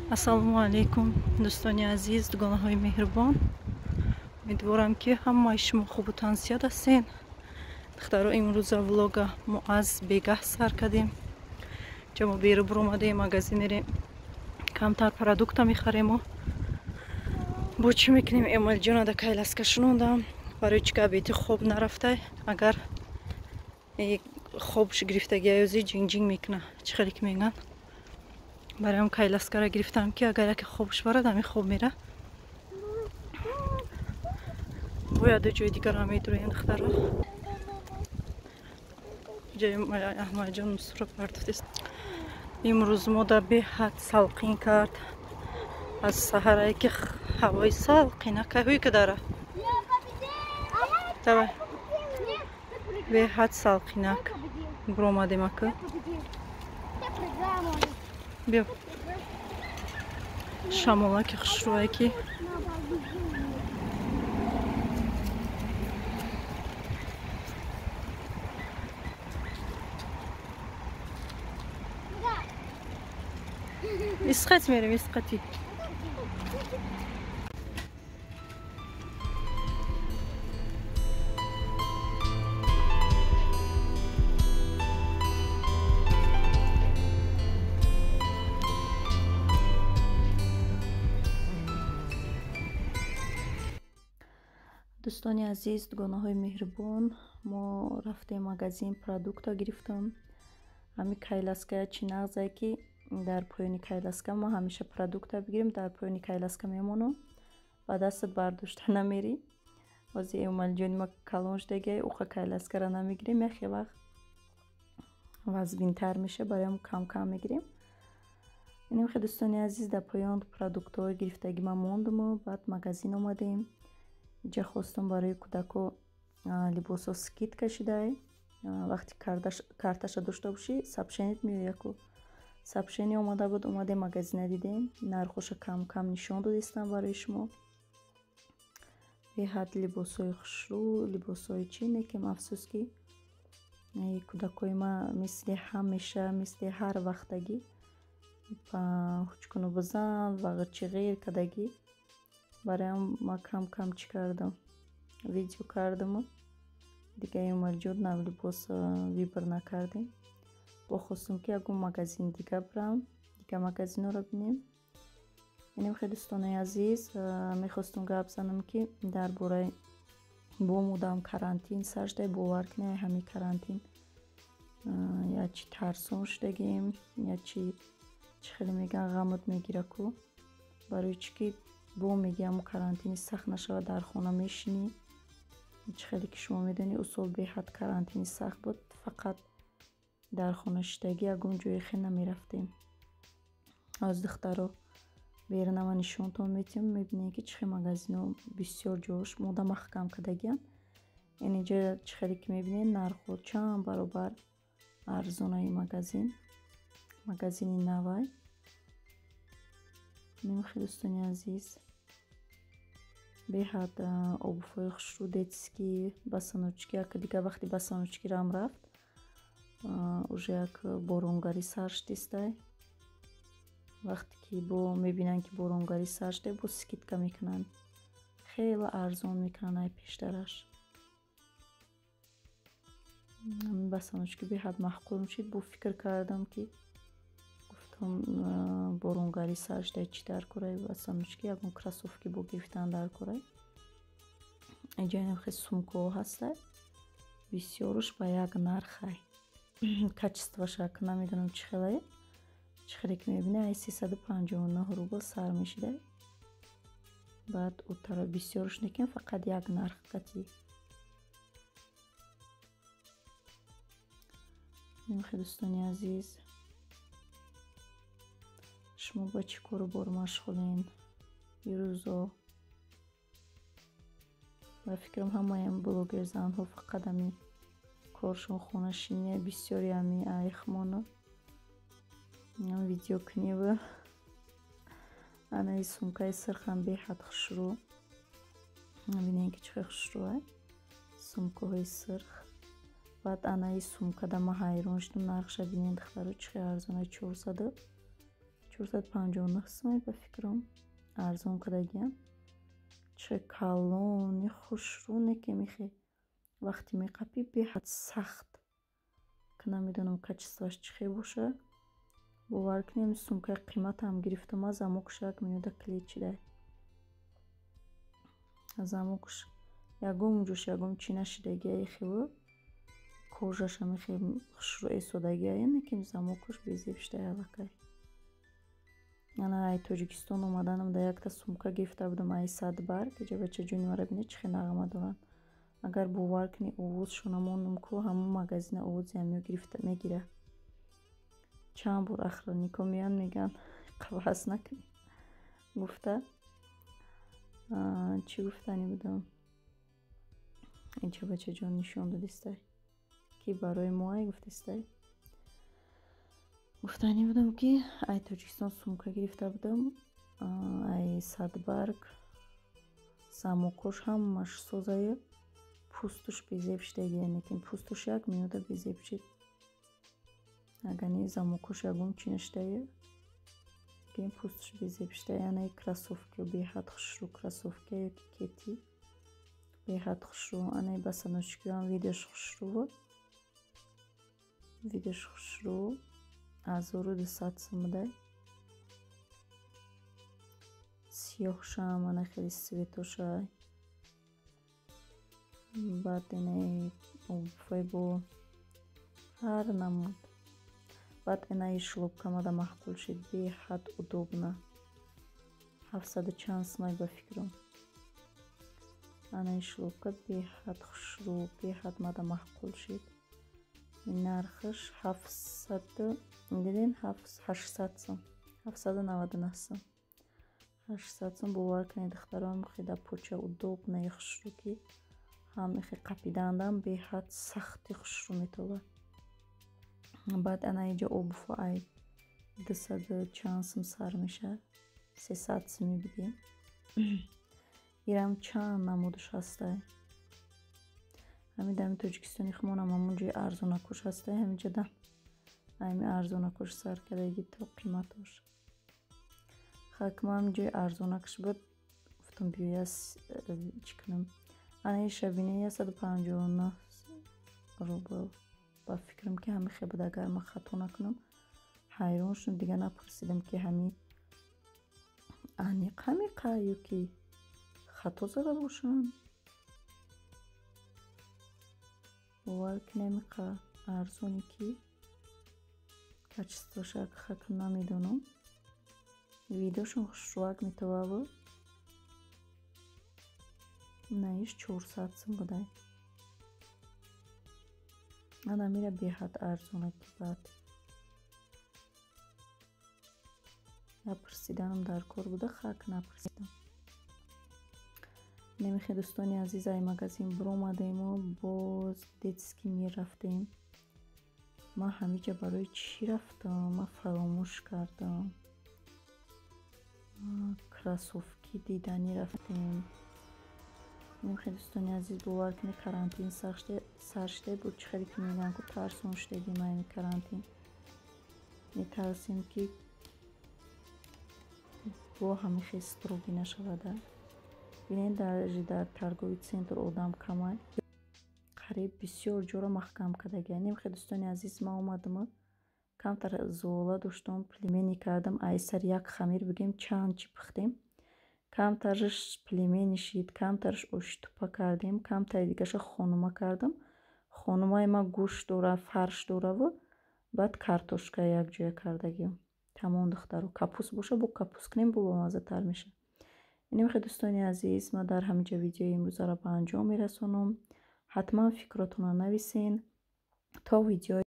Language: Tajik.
Ассалому алайкум, дӯстони азиз, дугонаҳои меҳрубон. Умедворам, ки ҳамаи шумо хубу тансиҳат ҳастед. Духтаро, имрӯза влога мо аз бегаҳ сар кардем. Ҷа мо беру буромадем, магазин мерем, камтар продукта мехарему. Бо чӣ мекунем? Эмалҷона да коляска шунондам. Барои чӣ ки абети хоб нарафтай. Агар хобш гирифтаги аёзи ҷинг-ҷинг мекуна. Чӣ хеле ки мегӯянд. Бароям коляскара гирифтам, ки агар яке хобш барад, ҳамин хоб мера. Бояд ҷои дигарам медуроем, духтаро. Ҷои Аҳмадҷон мусура партофтест. Имрӯз мо да беҳад салқин кард. Аз саҳарае ки ҳавои салқина кайҳои ки дара. Давай. Беҳад салқинак. Буромадем ака. Биё. Шамолаки хушрӯае ки исқат мерем, исқати. Дӯстони азиз, дугонаҳои меҳрубон, мо рафтем магазин, продукта гирифтам. Ҳамин коляска чӣ нағзае ки дар поёни коляска мо ҳамеша продукта бигирем, дар поёни коляска мемонам, ба дастат бардошта намерӣ. Ҳозир Эмомалиҷони ма калон шудагиай, уқа коляскара намегирем, яхе вақт вазбинтар меша, бароям кам-кам мегирем. Инем хе дӯстони азиз, дар поён продуктҳои гирифтагӣ ма мондуму баъд магазин омадем. Иҷа хостам барои кӯдако либосо скидка шидай. Вақти карташа дошта бошӣ, сообщеният меояку. Сообщение омада буд, омадем магазина дидем, нархоша кам-кам нишон додистам барои шумо. Беҳад либосҳои хушрӯ, либосҳои чӣ, некем афсӯс ки кӯдакои ма мисли ҳамеша, мисли ҳар вақтагӣ ҳучкуну бизан ва ғирчи-ғир кардагӣ. Бароям ма кам-кам чӣ кардам, видео кардаму дига Эмомалиҷон нав либос выбор накардем. Бо хостум ки ягон магазин дига бирам, дига магазинҳоро бинем. Инем хеле дӯстонаи азиз, мехостум гап занам ки дар бораи бо мудам карантин сар шуда, бовар кунед, ҳамин карантин я чӣ тарсон шудагем, я чӣ хеле мегӯянд ғамот мегира ку. Барои чӣ ки бо мегӯям карантини сахт нашавад, дар хона мешинӣ. Чӣ хеле ки шумо медонед, усол беҳад карантини сахт буд, фақат дар хона шиштагӣ, ягон ҷое хе намерафтем. Аз духтаро берунама нишонтон метиҳам, мебинем ки чӣ хел магазинҳо бисёр ҷош мода маҳкам кардагианд. Ин инҷа чӣ хеле ки мебинед, нархҳо чанд баробар арзонаи магазин, магазини навай. Инем хеле дӯстони азиз, беҳад обувҳои хушрӯ, детский, басаночки. Як дига вақти басаночки рам рафт, уже як боронгарӣ сар шудистай. Вақте ки бо мебинанд ки боронгарӣ сар шуда, бо скидка мекунанд, хеле арзон мекунанд ай пештараш. Басаночки беҳад маъқул мешид. Бо фикр кардам ки гуфтам боронгарӣ сар шуда, чӣ дар корай басаночки, ягон кроссовки бо гирифтан дар корай. Инҷа инам хеле сумкаҳо ҳастай, бисёруш ба як нархай. Качествоша намедонам чӣ хелае. Чӣ хеле ки мебинед, ай 359 рубл сар мешидай. Баъд утара бисёруш некем, фақат як нарх кати. Хеле дӯстони азиз, шумо ба чӣ кору бор машғулен ирӯзо? Ба фикрам ҳамаям блогер занҳо фақат ҳамин коршон хонашиния, бисёри ҳамин айхмону видео куниву. Анаи сумкаи сирхам беҳад хушрӯ. Бинед ки чӣ хел хушрӯ сумкаҳои сирх. Баъд анаи сумкада ма ҳайрон шудам, нархша бинед духтаро чӣ хел арзона, 459 сомай ба фикрам, арзон кардагиам. Чӣ калони хушрӯ, не ки мехе вақте меқапӣ, беҳад сахт, ки намедонам, качествоаш чӣ хел боша. Бовар кунем, сумкаи қиматам гирифтам, а замокш як минута клей чидай, замокш ягон ҷош ягон чӣ нашидагия, хело кожаша мехе хушрӯ эсодагия, не ки замокаш безеб шидай аллакай. Ана, ай Тоҷикистон омаданам да якта сумка гирифта будам ай Садбарг. Иҷа, бачаҷони мара, бинед, чӣ хел нағма доранд. Агар бовар кунӣ, овозшона мондум ку, ҳамон магазина овози ҳамиё гирифта мегира. Чанд бор охраннико меянд, мегӯянд, қавас накунӣ гуфта. Чӣ гуфтанӣ будам? Инча, бачаҷон, нишон додистай, ки барои мо ай гуфтистай. Гуфтанӣ будам, ки ай Тоҷикистон сумка гирифта будам ай Садбарг, замокош ҳамаш созаю, пӯстуш безеб шидаги, лекин пӯстуш як минута безеб шид. Агар не, замокош ягон чӣ нашидаю, лекин пӯстуш безеб шида. Яъне кроссовки беҳад хушрӯ, кроссовки ёки кети беҳад хушрӯ. Анаи босоножкиам видаш хушрӯ, видаш хушрӯ, 1200 сум будай. Сиёҳшам ана хеле цветошай. Баъд инаи обувай бо ҳар намуд. Баъд инаи шлёпка мада маъқул шид, беҳад удобно, ҳафтсаду чанд сумай ба фикрам. Анаи шлёпка беҳад хушрӯ, беҳад мада маъқул шид. Нархаш ҳафтсаду, диден, 800 сум, 799 сум, 800 сум. Бовар кунед, духтарон, хеле поча удобное, хушрӯ, ки ҳам хе қапидандам беҳад сахти хушрӯ метобад. Баъд ана иҷо обувҳо ай дусаду чанд сум сар мешавад, 300 суми бигем. Ирам чанд намудаш ҳастай. Ҳамин дами Тоҷикистони хумонам ҳамон ҷои арзонакуш ҳастай, ҳаминҷода ҳами арзонакуш сар кардаги то қиматош. Хакма ҳамин ҷои арзонакш буд, гуфтам, биёя, чӣ кунам. Ана иша бинед, 159 рубл ба фикрам, ки ҳами хел буд, агар ман хато накунам. Ҳайрон шудам, дигар напурсидам, ки ҳами аниқ ҳамиқа ё ки хато зада бошанд. Бовар кунед, ҳамиқа арзоне, ки качествоша хакм намедонам. Видошон хушрӯак метоваву. Наиш 400 сум будай. Ана мира беҳад арзонаки. Баъд напурсиданам дар кор буда, хак напурсидам. Немихе, дӯстони азиз, ай магазин биромадему боз Детский мир рафтем. Ман ҳамиҷа барои чӣ рафтам, ман фаромӯш кардам. Кроссовки диданӣ рафтем. Немихе, дӯстони азиз, бовар кунед, карантин сар шуда буд. Чӣ хеле ки мегӯям ку, тарсон шудагим ами карантин. Метарсем, ки бо ҳамин хел строгий нашавада. Бинед, даже дар торговый центр одам камай, қариб бисёр ҷоро маҳкам кардагия. Немихе, дӯстони азиз, ман омадаму камтар зуола доштам, пельмени кардам. Ай сари як хамир бигем, чанд чӣ пухтем. Камтараш пельмени шид, камтараш оши тупа кардем, камтари дигаша хонума кардам. Хонумаи ма гӯшт дора, фарш дораву баъд картошка якҷоя кардагиам. Тамом, духтаро, капуст боша, бо капуст кунем, бо бомаззатар мешавад. Инемихе, дӯстони азиз, ман дар ҳаминҷа видеои имрӯзаро ба анҷом мерасонам. Ҳатман фикротонро нависен. То видеои